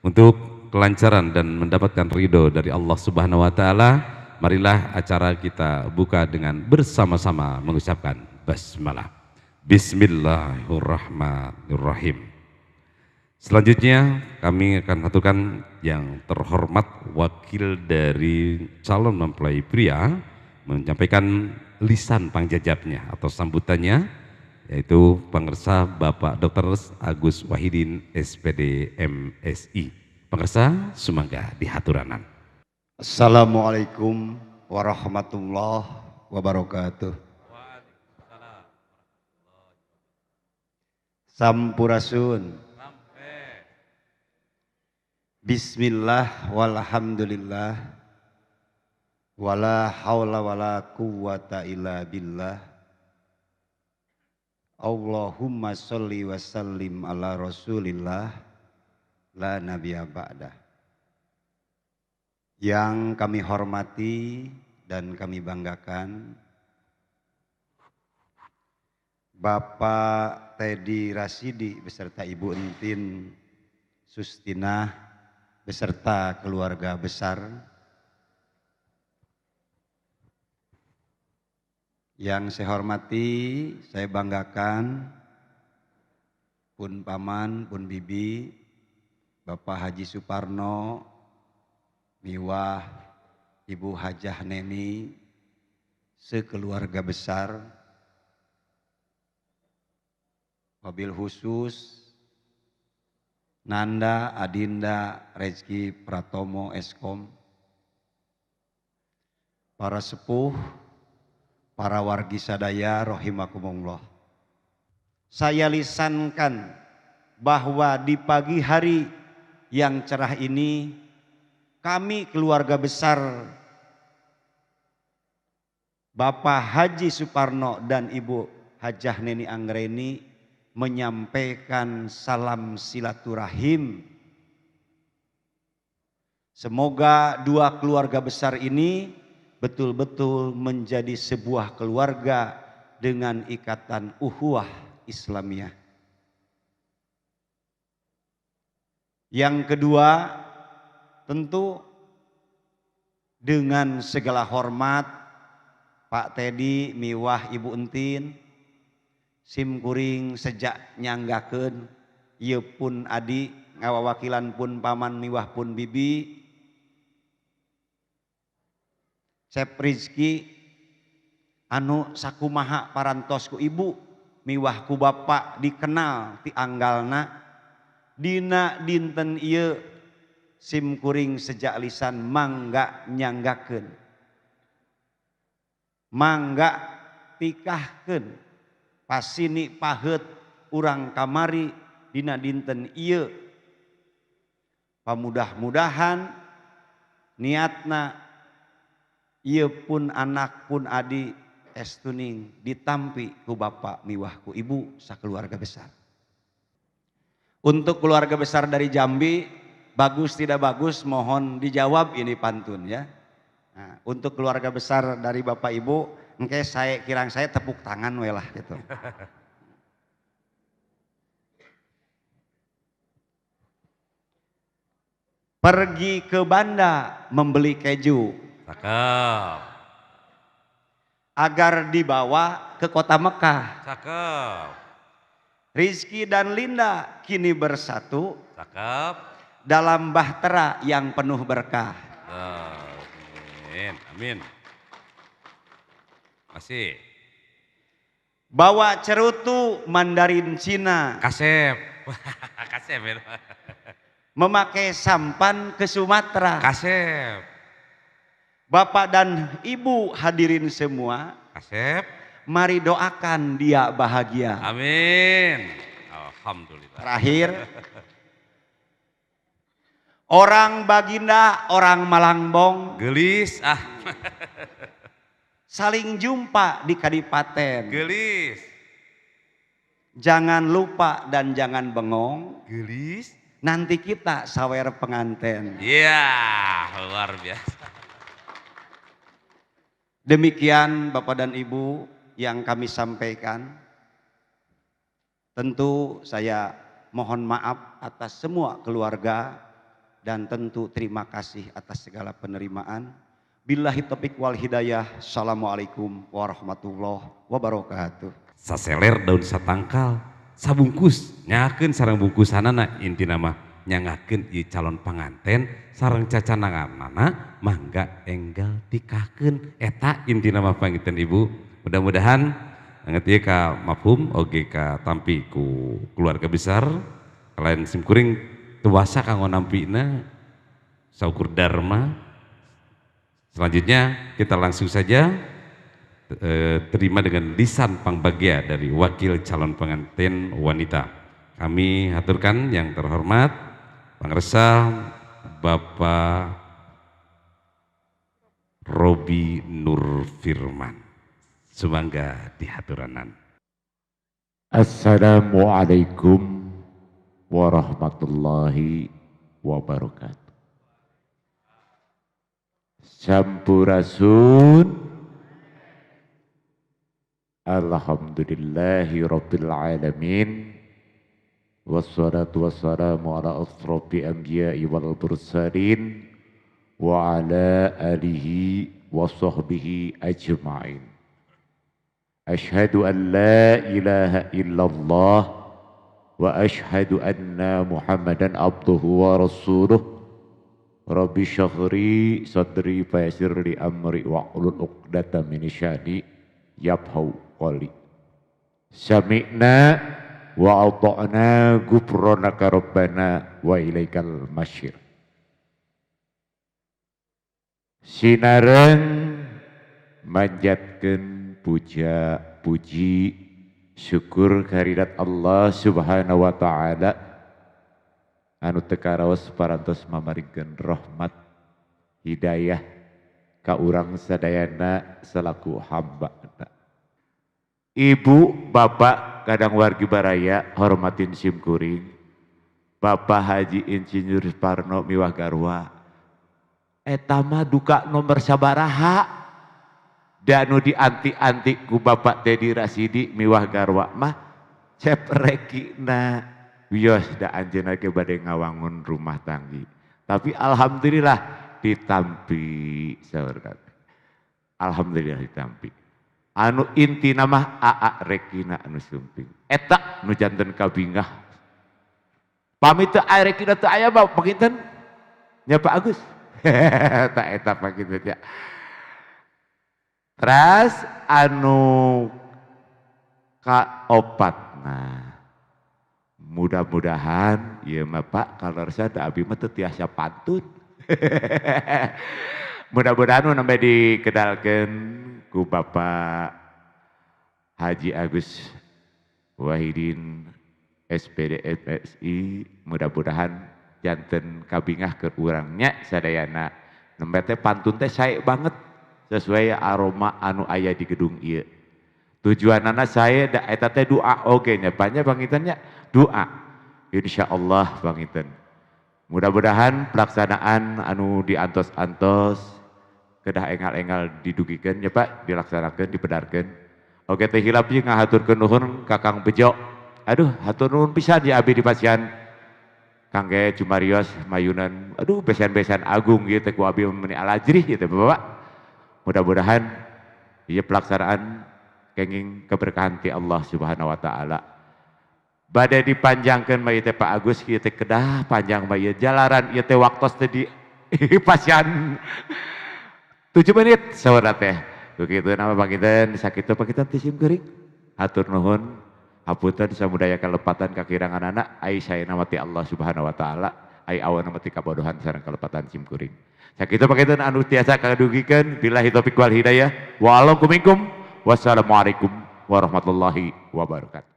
Untuk kelancaran dan mendapatkan ridho dari Allah Subhanahu wa taala, marilah acara kita buka dengan bersama-sama mengucapkan basmalah. Bismillahirrahmanirrahim. Selanjutnya kami akan aturkan yang terhormat wakil dari calon mempelai pria menyampaikan lisan pangjajapnya atau sambutannya, yaitu Pangersa Bapak Dr. Agus Wahidin SPD MSI. Pangersa sumangga dihaturanan. Assalamualaikum warahmatullahi wabarakatuh. Sampurasun. Bismillah walhamdulillah wala haula wala quwwata illa billah. Allahumma sholli wa sallim ala rasulillah la nabiyya ba'dah. Yang kami hormati dan kami banggakan Bapak Teddy Rasidi beserta Ibu Entin Sustinah beserta keluarga besar. Yang saya hormati, saya banggakan pun paman, pun bibi, Bapak Haji Suparno, miwah Ibu Hajah Neni, sekeluarga besar, wabil khusus Nanda Adinda Rezki Pratomo Eskom, para sepuh, para wargi sadaya rahimakumullah. Saya lisankan bahwa di pagi hari yang cerah ini kami keluarga besar Bapak Haji Suparno dan Ibu Hajah Neni Anggreni menyampaikan salam silaturahim. Semoga dua keluarga besar ini betul-betul menjadi sebuah keluarga dengan ikatan ukhuwah Islamiyah. Yang kedua, tentu dengan segala hormat Pak Teddy miwah Ibu Entin, sim kuring sejak nyanggakeun ieu pun adi ngawawakilan pun paman miwah pun bibi Cep Rizky anu sakumaha parantos ku ibu miwah ku bapak dikenal ti anggalna dina dinten ieu sim kuring sejak lisan mangga nyanggakeun mangga tikahkeun pasini paheut urang kamari dina dinten ieu. Pamudah-mudahan niatna ieu pun anak pun adi estuning ditampi ku bapak miwah ku ibu sakeluarga besar. Untuk keluarga besar dari Jambi, bagus tidak bagus mohon dijawab ini pantun ya. Nah, untuk keluarga besar dari bapak ibu, engke saya kirang saya tepuk tangan we lah gitu. Pergi ke Banda membeli keju. Cakep. Agar dibawa ke kota Mekah. Cakep. Rizky dan Linda kini bersatu. Cakep. Dalam bahtera yang penuh berkah. Amin, amin. Masih. Bawa cerutu Mandarin Cina. Kasep. Kasep. Memakai sampan ke Sumatera. Kasep. Bapak dan Ibu hadirin semua. Kasep. Mari doakan dia bahagia. Amin. Alhamdulillah. Terakhir. Orang Baginda, orang Malangbong. Gelis ah. Saling jumpa di kadipaten. Gelis. Jangan lupa dan jangan bengong. Gelis. Nanti kita sawer penganten. Iya, luar biasa. Demikian Bapak dan Ibu yang kami sampaikan. Tentu saya mohon maaf atas semua keluarga Dan tentu terima kasih atas segala penerimaan. Billahi taufik wal hidayah. Assalamualaikum warahmatullahi wabarakatuh. Saseler daun satangkal, sabungkus, nyakeun sareng bungkusanana intina mah nyangakeun ieu calon panganten sareng cacananganana mangga enggal tikahkeun eta intina mah panginten Ibu. Mudah-mudahan anget ieu ka mafhum oge ka tampi ku keluarga besar. Kalayan simkuring tuasa kanggo nampina saukur dharma. Selanjutnya kita langsung saja terima dengan lisan pangbagia dari wakil calon pengantin wanita. Kami haturkan yang terhormat Pangersa Bapak Robi Nur Firman. Sumangga dihaturanan. Assalamualaikum warahmatullahi wabarakatuh. Sampurasun. Alhamdulillahi rabbil alamin. Wassalatu wassalamu ala asrafil anbiya'i wal mursalin wa ala alihi wa sahbihi ajma'in. Ashhadu an la ilaha illallah wa ashhadu anna Muhammadan abduhu wa rasuluh. Rabbi syahri sadri fayassir li amri wahlul 'uqdatam min lisani yafqahu qawli. Sami'na wa ata'na ghufranaka rabbana wa ilaikal masyir. Sinareng manjatkeun puja puji syukur kehadirat Allah Subhanahu wa taala anu teu karaos parantos mamaringkeun rahmat hidayah ka urang sadayana selaku hamba. Ibu, bapak, kadang wargi baraya hormatin simkuring. Bapak Haji Insinyur Parno miwah garwa. Eta mah duka nomor sabaraha. Danu dianti-anti ku Bapak Teddy Rasidi miwah garwa mah cep rekina. Wios da anjeunna ge bade ngawangun rumah tanggi. Tapi alhamdulillah ditampi saur kabeh. Alhamdulillah ditampi. Anu inti nama aa rekina anu sumping. Eta nu janten kabingah. Pamit teu aya rekina teu aya mah panginten nya Pak Agus. Tak eta panginten nya. Teras anu kaopatna. Mudah-mudahan ieu mah Pak kalau rasa da abi mah teu tiasa pantun. Mudah-mudahan nu nembe dikedalkeun ku Bapak Haji Agus Wahidin SPD MSI, mudah-mudahan janten kabingah ke urangnya sadayana. Nembe teh pantun teh sae banget sesuai aroma anu aya di gedung ieu. Tujuanana saya da eta teh doa oge nya banyak panginten nya doa. Insyaallah panginten. Mudah-mudahan pelaksanaan anu diantos-antos kedah engal-engal didugikeun ya Pak, dilaksanakeun, dibedarkeun. Oke teh hilap ieu ngahaturkeun nuhun ka Kang Bejo. Aduh, hatur nuhun pisan ya abi di pasian. Kangge cumarios mayunan, aduh besan-besan agung ieu teh ku abi meuni alajrih ieu teh Bapak. Mudah-mudahan ieu pelaksanaan kenging keberkahan ti Allah Subhanahu wa taala. Bade dipanjangkeun mah ieu teh Pak Agus ieu teh kedah panjang mah ieu jalaran ieu teh waktos teh di pasian 7 menit saudara teh. Begitu nama panginten sakitu panginten ti sim kuring. Hatur nuhun hapunten samudaya kalepatan kakirangan anak ai saena mati Allah Subhanahu wa taala ai awana mati kabodohan sareng kalepatan sim kuring. Sakitu panginten anu tiasa kadugikeun billahi taufik wal hidayah. Wa alaikum. Wassalamualaikum warahmatullahi wabarakatuh.